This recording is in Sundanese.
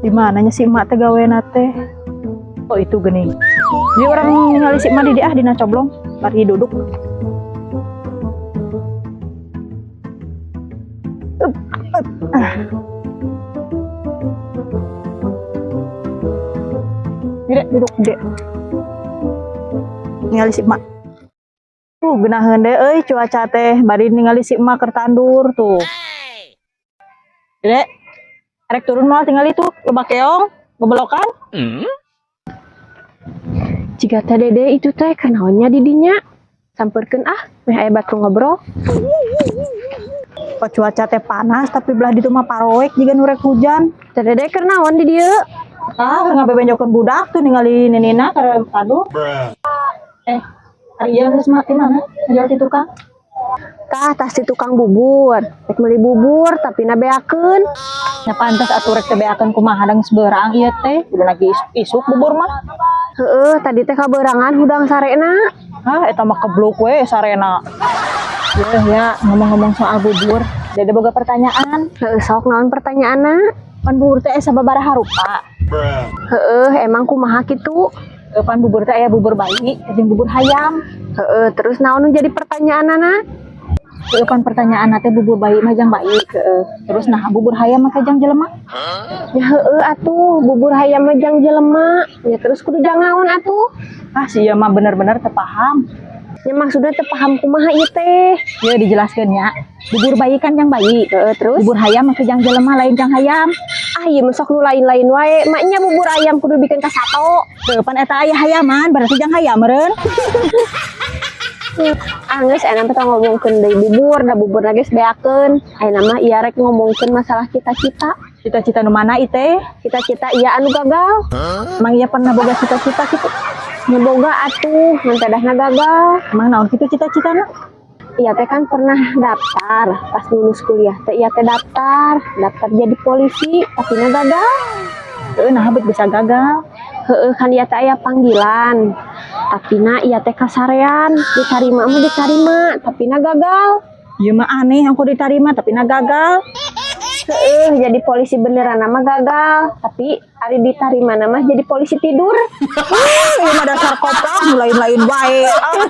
Di mananya si emak teh gawena teh? Oh, itu geuning. Jadi urang ningali si emak di dieu ah, dina coblong. Mari duduk. Up, up, ah. Dek, duduk, Dek. Ningali si emak. Tuh, geunaheun deh euy cuaca teh. Bari ningali si emak keur tandur tuh. Dek, arek turun moal? Tingali tuh, loba keong, bebelokan. Jiga teh Dede itu teh keur naon nya di dinya. Samperkeun ah, meh aya batur ngobrol. Kok cuaca teh panas, tapi belah ditu mah paroek jiga nu rek hujan. Teh Dede keur naon di dieu? Ah, keur ngabebenjokeun budak tuh, ningali ninina keur tandur. Eh, ari ieu geus mah di mana? Ngajual ti tukang? Tah, tas ti tukang bubur. Rek meuli bubur tapi na beakeun. Nya pantes atuh rek teh beakeun, kumaha da geus beurang ieu teh. Udah lagi isuk bubur mah. Heeh, tadi teh kabeurangan hudang sarena. Ah, eta mah kebluk we sarena. Ya, ya, ngomong-ngomong soal bubur, Dede boga pertanyaan. Heeh, sok naon pertanyaanna? Pan bubur teh sababaraha rupa? Heeh, emang kumaha kitu? Pan bubur teh aya bubur bayi jeung bubur hayam. Heeh, terus naon nu jadi pertanyaanana? Heeh, pan pertanyaan teh bubur bayi mah jang bayi, heeh. Terus nah bubur hayam mah jang jelema? Ya heeh atuh, bubur hayam mah jang jelema. Ya terus kudu jang naon atuh? Ah, si ieu mah bener-bener teu paham. Ya maksudnya teu paham kumaha ieu teh? Ya dijelaskeun nya. Bubur bayi kan jang bayi. Heeh, terus? Bubur hayam mah jang jelema, lain jang hayam. Ah, ieu mah sok nu lain-lain wae. Maknya bubur ayam kudu bikin ka sato. Heuh, pan eta aya hayaman, berarti jang hayam meureun. Ah, geus enak teh ngomongkeun deui bubur, da bubur geus beakeun. Ayeuna mah ieu rek ngomongkeun masalah cita-cita. Cita-cita nu mana teh? Cita-cita iya anu gagal. Emang iya pernah boga cita-cita gitu? Nya boga atuh, ngan tedahna gagal. Emang naon kitu cita-citana? Iya teh kan pernah daftar pas lulus kuliah teh, iya teh daftar, daftar jadi polisi, tapi na gagal. Heeh, nah bet bisa gagal? Heeh, kan iya teh aya panggilan. Tapi na iya teh kasarean, diterima mah diterima, tapi na gagal. Ieu mah aneh, aku diterima tapi na gagal. Heeh, jadi polisi beneran mah gagal, tapi ari diterima mah jadi polisi tidur. Ieu mah dasar koplak, lain-lain wae. Ah.